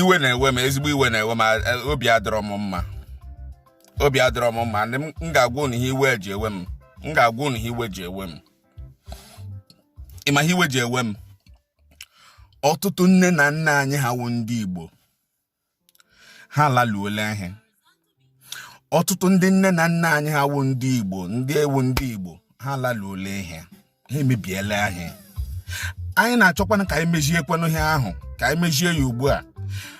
Iwe na-ewe m, ezigbo iwe na-ewe m. Obi adịrọ m mma, obi adịrọ m mma. Ndị m ga-agwa unu ihe iwe ji ewe m, m ga-agwa unu ihe iwe ji ewe m. Ịma ihe iwe ji ewe m? Ọtụtụ nne na nna anyị ha wụ ndị Igbo, ha laluola ihe. Ọtụtụ ndị nne na nna anyị ha wụ ndị Igbo, ndị ewu ndị Igbo, ha laluola ihe, ha emebiela ihe. Anyị na-achọkwana ka anyị meziekwanụ ihe ahụ, ka anyị mezie ya ugbu a.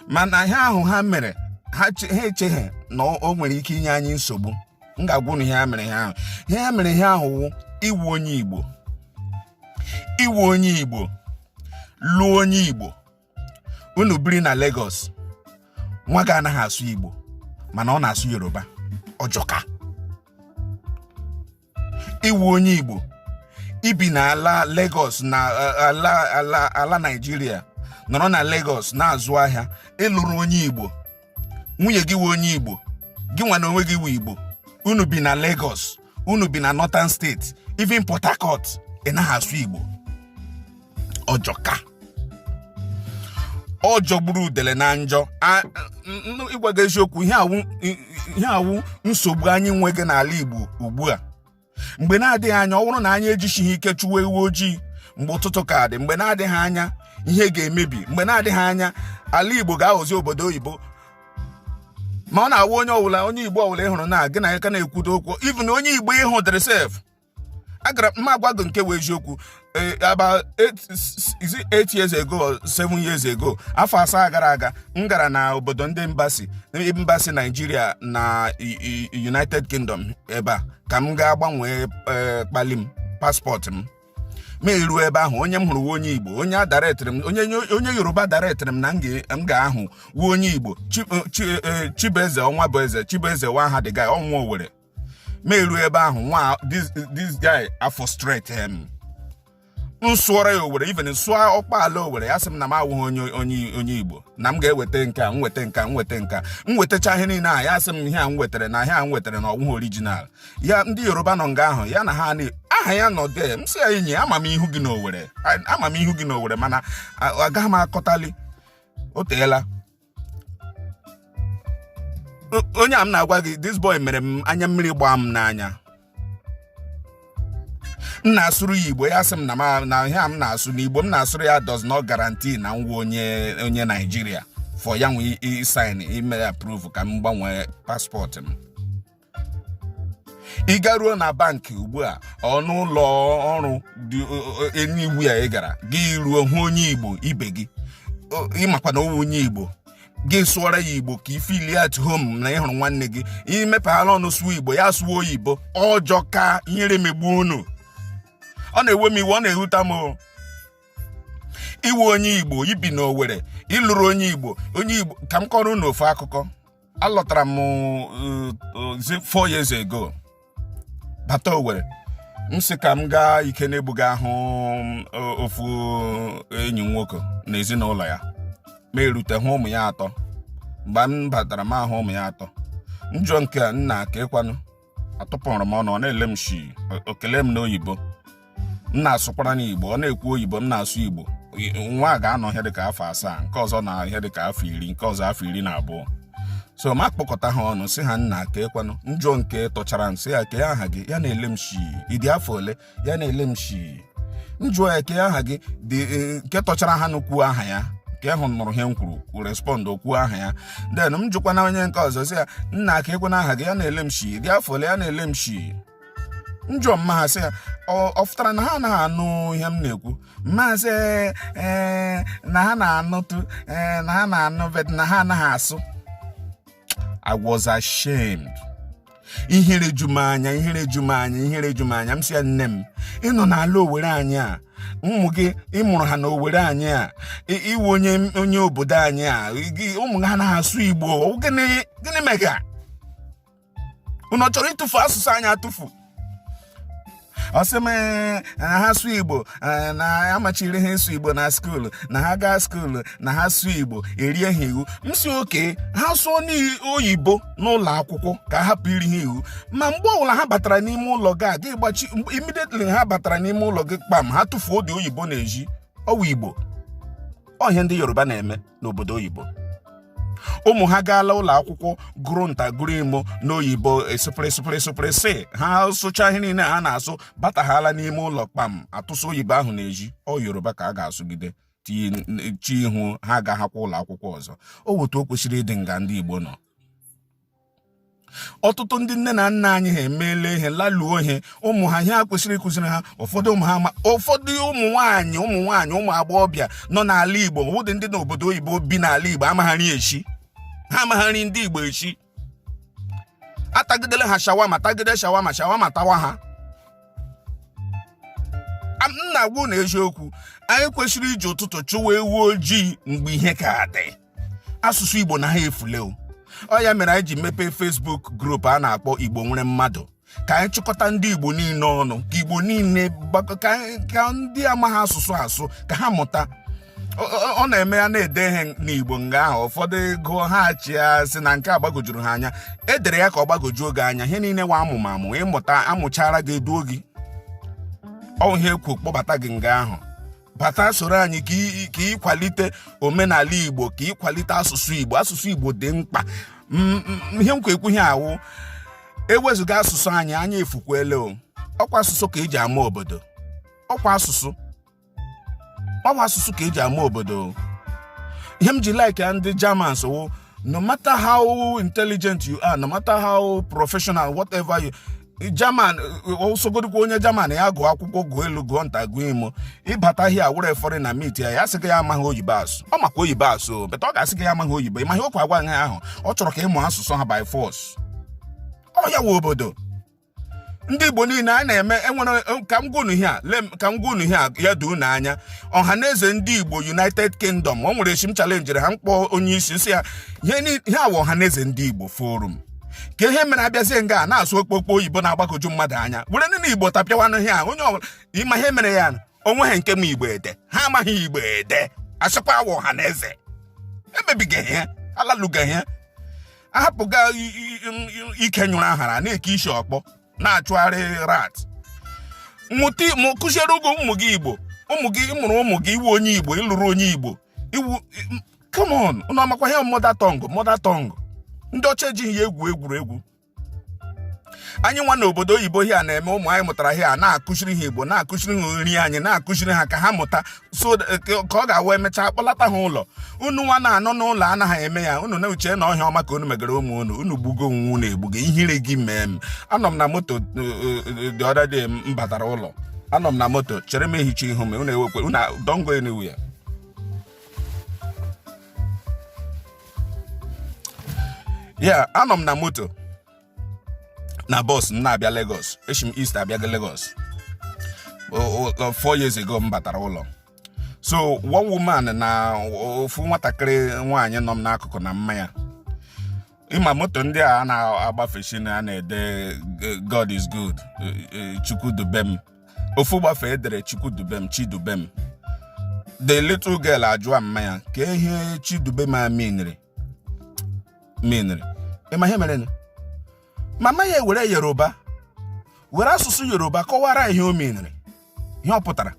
Mana ihe ahụ ha mere, ha echeghị na o nwere ike inye anyị nsogbu. M ga-agwa unu ihe ha mere. Ihe ahụ, ihe ha mere, ihe ahụ wụ iwu onye Igbo, iwu onye Igbo lụọ onye Igbo. Unu biri na Lagos, nwa gị anaghị asụ Igbo, mana ọ na-asụ Yoruba. Ọjọka. Iwu onye Igbo, ibi n'ala Lagos, na ala Nigeria, nọrọ na Lagos na-azụ ahịa, ịlụrụ onye Igbo, nwunye gị wụ onye Igbo, gị nwa na onwe gị wụ Igbo, unu bi na Lagos, unu bi na Northern State, even Port Harcourt, ị naghị asụ Igbo. Ọjọka, ọ jọgburu udele na njọ. Ịgwa gị eziokwu, ihe awụ nsogbu anyị nweghị n'ala Igbo ugbu a. Mgbe na-adịghị anya, ọ bụrụ na anyị ejichighị ike chụwa ewu ojii mgbe ụtụtụ ka dị, mgbe na-adịghị anya ihe ga-emebi. Mgbe na-adịghị anya, ala Igbo ga-aghọzi obodo oyibo. Ma ọ na-awụ onye ọbụla, onye Igbo ọbụla ị hụrụ na gị na ya ka na-ekwudo okwu, even onye Igbo ịhụ dịrị sef. Agara m agwa gị nke wụ eziokwu. About 8, is it 8 years ago or 7 years ago, afọ 7 gara aga, m gara na obodo ndị embassy Nigeria na United Kingdom ebe a, ka m gaa gbanwee kpali m, passport m. Ma eruo ebe ahụ, onye m hụrụ wụ onye Igbo. Onye a directịrị m, onye Yoruba directịrị m na m ga-ahụ wụ onye Igbo. Chibueze ọnwa bụ eze, Chibueze nwa aha the guy ọnwa Owere. Ma eruo ebe ahụ, nwa this guy afọ straight m m sụọrọ ya Owere, even sụọ ọkpala Owere, ya sị m na m awụghị onye Igbo, na m ga-eweta nke a, m weta nke a, m weta nke a, m wetacha ihe niile a. Ya sị m ihe a m wetara na ihe a m wetara na ọwụghị original. Ya ndị Yoruba nọ nga ahụ, ya na ha na aha ya nọ dee. M sị ya, enyi, ama m ihu gị n'Owere, ama m ihu gị n'Owere, mana agaghị m akọtali. O teela. Onye a m na-agwa gị, this boy mere m anya mmiri gbaa m n'anya. M na-asụrụ ya Igbo, ya sị m na ihe a m na-asụ na Igbo m na-asụrụ ya does not guarantee na m wụ onye Naijiria for ya nwe sign ime approve ka m gbanwee passport m. Ị garuo na bank ugbu a, ọnụ ụlọ ọrụ dị enyiwu ya, ị gara gị ruo hụ onye Igbo ibe gị, ịmakwa na owu onye Igbo, gị sụọrọ ya Igbo ka ifili at home na ịhụrụ nwanne gị. Imepeghala ọnụ sụọ Igbo, ya sụọ oyibo. Ọjọọ ka ihere megbuo unu. Ọ na-ewe m iwe, ọ na-ewute m o. Iwe onye Igbo, ibi n'Owere, ịlụrụ onye Igbo, onye Igbo. Ka m kọrọ unu ofu akụkọ. Alọtara m 4 years ago, bata Owere, m sị ka m gaa ike na-egbuga ahụ ofu enyi m nwoke na ezinụlọ ya. Ma erute hụ ụmụ ya atọ. Mgbe m batara, m ahụ ụmụ ya atọ. Njọ nke a, nna, ka ịkwanụ atụpụrụ m ọnụ. Ọ na-ele m shi, o kelee m n'oyibo, m na-asụkwara n'Igbo. Ọ na-ekwu oyibo, m na-asụ Igbo. Nwa a ga-anọ ihe dịka afọ 7, nke ọzọ na ihe dịka afọ 10, nke ọzọ afọ 12. So ma kpọkọta ha ọnụ, sị ha, nna, ka ekwanụ. Njọ nke tọchara m, sị ya, kee aha gị? Ya na-ele m shi. Ịdị afọ ole? Ya na-ele m shi. Njụọ ya, kee aha gị dị? Nke tọchara ha n'ukwu aha ya, nke ahụ nụrụ ihe m kwuru, respond, okwu aha ya. Then m jụkwana onye nke ọzọ, sị ya, nna, ka ekwana aha gị? Ya na-ele m shi. Dị afọ ole? Ya na-ele m shi. Njụọ mma ha, sị ya, ọ fụtara na ha anaghị anụ ihe m na-ekwu? Mmasị ee, na ha na-anụtụ, ee, na ha na-anụ, but na ha anaghị asụ. I was ashamed. Ihere ju m anya, ihere ju m anya, ihere ju m anya. M sị ya, nne m, ịnọ n'ala Owere anyị a, ụmụ gị ịmụrụ ha na Owere anyị a, iwu onye obodo anyị a, gị ụmụ gị anaghị asụ Igbo. Gịnị, gịnị mega unu chọrọ ịtụfu asụsụ anyị atụfu? Ọ sị m na ha sụ Igbo, na amachiri ha ịsụ Igbo na school, na ha gaa school na ha sụọ Igbo, erie ha iwu. M si oke ha sụọ n'oyibo n'ụlọ akwụkwọ ka ha hapụ iri ha iwu, ma mgbe ọbụla ha batara n'ime ụlọ gị a, gị gbachi. Immediately ha batara n'ime ụlọ gị, kpam, ha tụfuo dị oyibo na-eji ọwụ Igbo. Ọ ihe ndị Yoruba na-eme n'obodo oyibo. Ụmụ ha gaala ụlọ akwụkwọ, gụrụ nta, gụrụ imo n'oyibo, esụpịrị sụpịrị sụpịrị sị ha sụcha ihe niile ha na-asụ, bataghala n'ime ụlọ, kpam, atụsụ oyibo ahụ na-eji ọ Yoruba ka a ga-asụgide chi ihu ha agaghakwa ụlọ akwụkwọ ọzọ. O wotu o kwesịrị ịdị nga ndị Igbo nọ. Ọtụtụ ndị nne na nna anyị ha emeela ihe, laluo ihe ụmụ ha, ihe ha kwesịrị ịkụziri ha. Ụfọdụ ụmụ ha ma ụfọdụ ụmụ nwaanyị, ụmụ nwaanyị, ụmụ agbọghọbịa nọ n'ala Igbo, ụdị ndị n'obodo oyibo bi n'ala Igbo, amaghị echi ha, amaghị ndị Igbo echi. Atagidele ha shawarma, tagide shawarma, shawarma tawa ha. M na-agwa na eziokwu, anyị kwesịrị iji ụtụtụ chụwa ewu ojii mgbe ihe ka dị. Asụsụ Igbo na ha efule o. Ọ ya mere anyị ji mepee Facebook group a na-akpọ Igbo Nwere Mmadụ, ka anyị chịkọta ndị Igbo niile ọnụ, ka Igbo niile gbakọ, ka ndị amaghị asụsụ asụ ka ha mụta. Ọ na-eme ya na-ede ihe n'Igbo nga ahụ, ụfọdụ gụọ, ha chịa sị na nke a gbagojuru ha anya. Edere ya ka ọ gbagojuo gị anya. Ihe niile nwa amụmamụ ịmụta, amụchara gị, eduo gị. Ọ ihe ekwu kpọbata gị nga ahụ, bata soro anyị ka ịkwalite omenala Igbo, ka ịkwalite asụsụ Igbo. Asụsụ Igbo dị mkpa. Ihe m kwa ekwu ihe awụ, ewezụga asụsụ anyị, anyị efukwele o. Ọkwa asụsụ ka eji ama obodo. Ọkwa asụsụ, ọkwa asụsụ ka eji ama obodo. Ihe m ji like ndị Germans wụ, no matter how intelligent you are, no matter how professional, whatever you, German osogodikwa onye German ya gụọ akwụkwọ, gụọ elu, gụọ nta, gụọ imo, ịbata hia were foreign na meet ya, ya sị gị ya amaghị oyibo asụ. Ọ makwa oyibo asụ, but ọ ga-asị gị ya amaghị oyibo. Ịmaghị okwu agwa ha ahụ, ọ chọrọ ka ịmụ asụsụ ha by force. Ọ ya wụ obodo ndị Igbo niile a na-eme. Enwere ka m gwa unu ihe a, ka m gwa unu ihe a, ya doo unu anya. Ọha na eze ndị Igbo United Kingdom, o nwere esi m challengere ha, mkpọ onye isi, nsị ya ihe awa ọha na eze ndị Igbo forum, ka ihe mere abịazie nga a na-asụ okpokpo oyibo na-agbagwoju mmadụ anya, were ndị Igbo tapịawanụ ihe a. Onye ọbụla ịma ihe mere ya, onwe ha nke m Igbo ede, ha amaghị Igbo ede, asịkwa awa ọha na eze. Emebigaghị ya, alalugaghị ya, ahapụga ike nyụrụ ahara na-eke isi ọkpọ na-achụgharị rat. Mụta, mụ kụziere ụgwọ ụmụ gị Igbo, ụmụ gị ịmụrụ, ụmụ gị iwu onye Igbo, ịlụrụ onye Igbo iwu. Come on, unu amakwa ihe mother tongue? Mother tongue ndị ọcha ejighị ya egwu egwuregwu. Anyị nwa n'obodo oyibo here na-eme ụmụ anyị mụtara here, na-akụziri ha Igbo, na-akụziri ha nri anyị, na-akụziri ha ka ha mụta, so ka ọ ga-awa emechaa kpọlata ha ụlọ. Unu nwa na-anọ n'ụlọ anaghị eme ya. Unu na-uche na ọhịa ọma ka unu megara ụmụ unu. Unu gbugo onwe unu egbugo. Ihere gị mee m. Anọ m na moto the other day m batara ụlọ, anọ m na moto chere m ehicha ihu m. Unu ewekwe, unu don't go anywhere. Ya anọ m na moto na bus m na-abịa Lagos. Esi m East abịaga Lagos 4 years ago. M batara ụlọ, so one woman na ofu nwatakịrị nwaanyị nọ m n'akụkụ na mmanya. Ịma moto ndị a na-agbafesi na a na-ede "God is good", "Chukwu dube m". Ofu gbafe, edere "Chukwu dube m", "Chidube m". The little girl ajụa mmanya ka ihe "Chidube m" a meaniri. Ịma ihe mere? Mama ya ewere Yoruba, were asụsụ Yoruba kọwara ihe o meaniri, ihe ọ pụtara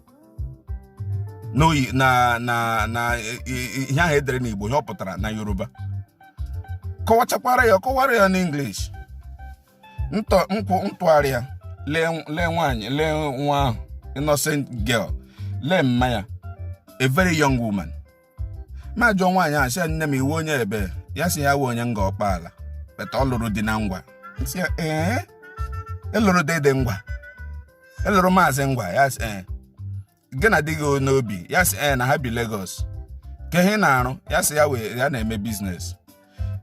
n'oyi na ihe ahụ edere n'Igbo, ihe ọ pụtara na Yoruba. Kọwachakwara ya, kọwara ya n'English. Ntọ nkwụ ntụgharị ya, lee, lee nwaanyị, lee nwa ahụ, innocent girl, lee mma ya, a very young woman. Ma jụọ nwaanyị ahụ, sị ya, "Nne m, iwu onye ebe?" Ya sị ya wụ onye Nga Ọkpaala, but ọ lụrụ di na Ngwa. Sị ya, "Ee, ịlụrụ di dị Ngwa, ịlụrụ maazị Ngwa?" Ya sị, "Ee." "Gị na di gị n'obi?" Ya sị, "Ee," na ha bi Lagos. "Ka ihe na-arụ?" Ya sị ya wee ya na-eme business.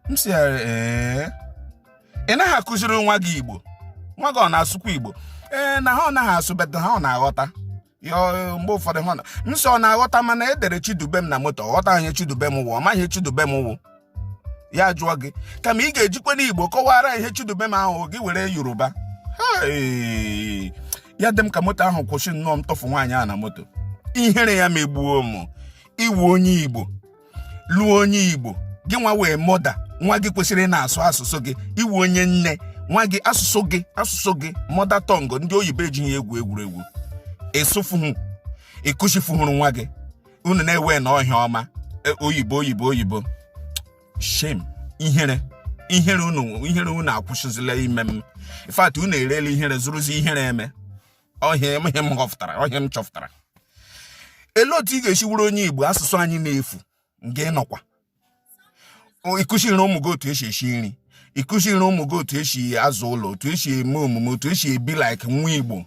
M sị ya, "Ee, ị naghị akụziri nwa gị Igbo? Nwa gị ọ na-asụkwa Igbo?" Ee, na ha ọ naghị asụ, but ha ọ na-aghọta ya mgbe ụfọdụ. Ha m sị, "Ọ na-aghọta, mana edere 'Chidubem' na moto, ọ ghọta ihe 'Chidubem' wụ? Ọ maghị ihe 'Chidubem' wụ." Ya jụọ gị, kama ị ga-ejikwa n'Igbo kọwara ihe 'Chidubem' ahụ, gị were Yoruba. Hey! Ya dị m ka moto ahụ kwụsị nnọọ, m tọfụ nwaanyị ahụ na moto. Ihere ya megbuo m. Iwu onye Igbo, lụọ onye Igbo, gị nwa wee mother nwa gị kwesịrị ị na-asụ asụsụ gị. Iwu onye nne nwa gị, asụsụ gị, asụsụ gị, mother tongue ndị oyibo ejighị egwu egwuregwu. Ịsụfuhu, ịkụchifuhuru nwa gị. Unu na-ewe na ọhịa ọma, oyibo, oyibo, oyibo. Shame, ihere, ihere unu, ihere unu akwụsịzila ime m. In fact, unu erela ihere, zụrụzi ihere eme ọhịa. Ihe m ghọpụtara, ọhịa m chọpụtara, elee otu ị ga-esi wuru onye Igbo, asụsụ anyị na-efu, nga ịnọkwa ịkụziri ụmụ gị otu esi esi nri, ịkụziri ụmụ gị otu esi azụ ụlọ, otu esi eme omume, otu esi ebi like nwa Igbo,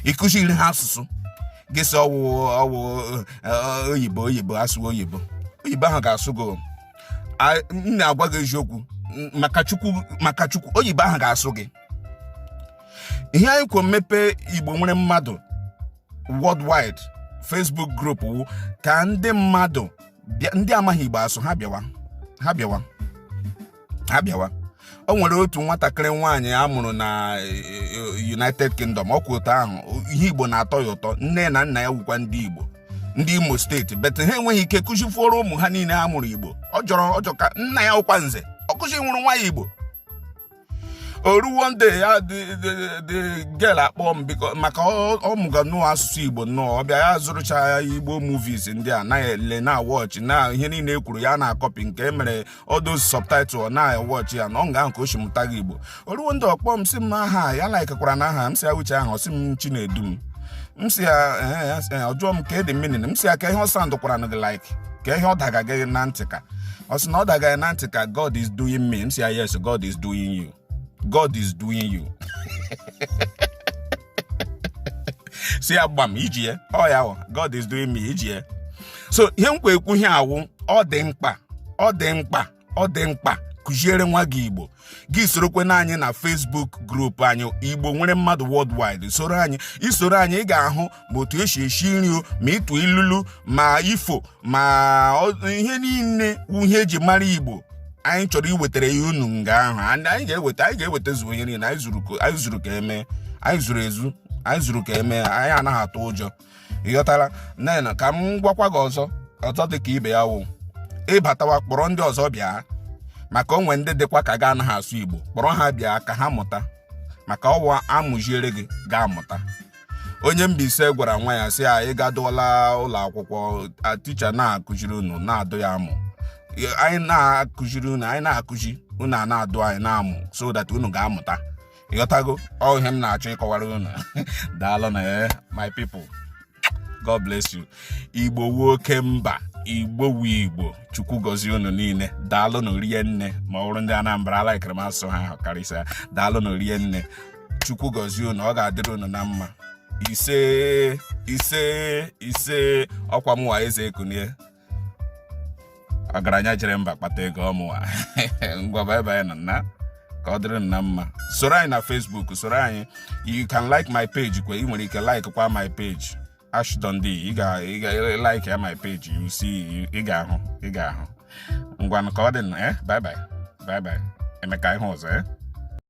ịkụziri ha asụsụ gị, sị ọwụ ọwụ oyibo, oyibo, asụ oyibo, oyibo ahụ ga-asụ gị. M na-agwa gị eziokwu, maka Chukwu, maka Chukwu, oyibo ahụ ga-asụ gị. Ihe anyị kwo mmepe Igbo nwere mmadụ worldwide Facebook group wụ ka ndị mmadụ bịa, ndị amaghị Igbo asụ, ha bịawa, ha bịawa, ha bịawa. O nwere otu nwatakịrị nwaanyị a mụrụ na United Kingdom, ọkwa ụtọ ahụ ihe Igbo na-atọ ya ụtọ. Nne na nna ya wukwa ndị Igbo, ndị Imo Steeti, but ha enweghị ike kụzifuoro ụmụ ha niile ha mụrụ Igbo. Ọ jọrọ ọjọ ka nna ya wụkwa nze, ọ kụzi nwụrụ nwa ya Igbo. O ruo one day, ya the girl akpọ m, biko, maka ọ mụga nnọọ asụsụ Igbo nnọọ. Ọ bịa, ya zụrụcha ya Igbo movies ndị a na-ele, na watch na ihe niile e kwuru, ya na-acopy nke e mere all subtitle, ọ na-watch ya na ọ nga ahụ ka o si mụta gị Igbo. O ruo ndị ọkpọ m, sị m aha ya likekwara na aha m, si ya uche ahụ, ọ sị m Chinedu m. M si ya ee, ya sị, ọ jụọ m ka edi meaning. M si ya ka ihe ọ soundkwara gị like, ka ihe ọ daga gị na ntị, ka ọ sị na ọ daga ya na ntị ka God is doing me. M si ya, yes, God is doing you, God is doing you. Si ya gbam iji ya, ọ ya wụ, God is doing me, iji ya. So ihe m kwa ekwu, ihe awụ, ọ dị mkpa, ọ dị mkpa, ọ dị mkpa. Kụziere nwa gị Igbo. Gị sorokwe na anyị na Facebook group anyị, Igbo nwere mmadụ worldwide. Soro anyị, isoro anyị, ị ga-ahụ ma otu esi esi nri o, ma ịtụ ilulu, ma ifo, ma ihe niile wụ ihe eji mara Igbo. Anyị chọrọ iwetara ya unu nga ahụ. And anyị ga-eweta, anyị ga-ewetazu ihe niile. Anyị zuru ka, anyị zuru ka eme, anyị zuru ezu, anyị zuru ka eme. Anyị anaghị atụ ụjọ, ịghọtara? Nen, ka m gwakwa gị ọzọ ọzọ, dị ka ibe ya wụ, ịbatawa, kpọrọ ndị ọzọ bịa, maka onwe ndị dịkwa ka ga anaghị asụ Igbo. Kpọrọ ha bịa ka ha mụta, maka ọwa amụziere gị ga-amụta. Onye Mbaise gwara nwa ya sị ya, ị gadụọla ụlọ akwụkwọ, teacher na-akụziri unu, na-adụ ya amụ. Anyị na-akụziri unu, anyị na-akụzi unu, a na-adụ anyị na-amụ, so that unu ga-amụta. Ịghọtago? Ọ ihe m na-achọ ịkọwara unu. Daalụ na my people, God bless you. Igbo wu oke mba, Igbo wu Igbo. Chukwu gọzie unu niile. Daalụ na rie nne. Ma ọ bụrụ ndị Anambra, alaikere m asụ ha ahụ karịsịa. Daalụ na rie nne. Chukwu gọzie unu, ọ ga-adịrị unu na mma. Ise, ise, ise. Ọkwa mụnwa, Eze Ekunie, ọgaranya jere mba kpata ego ọmụwa. Ngwa, bye bye nọ na ka ọ dịrị na mma. Soro anyị na Facebook, soro anyị. You can like my page kwe, ị nwere ike like kwa my page, Ash Dundee. Ị ga like ya, my page, you see, ị ga-ahụ, ị ga-ahụ. Ngwanụ, ka ọ dị. Eh, bye bye, bye bye. Emeka ihe ọzọ, eh.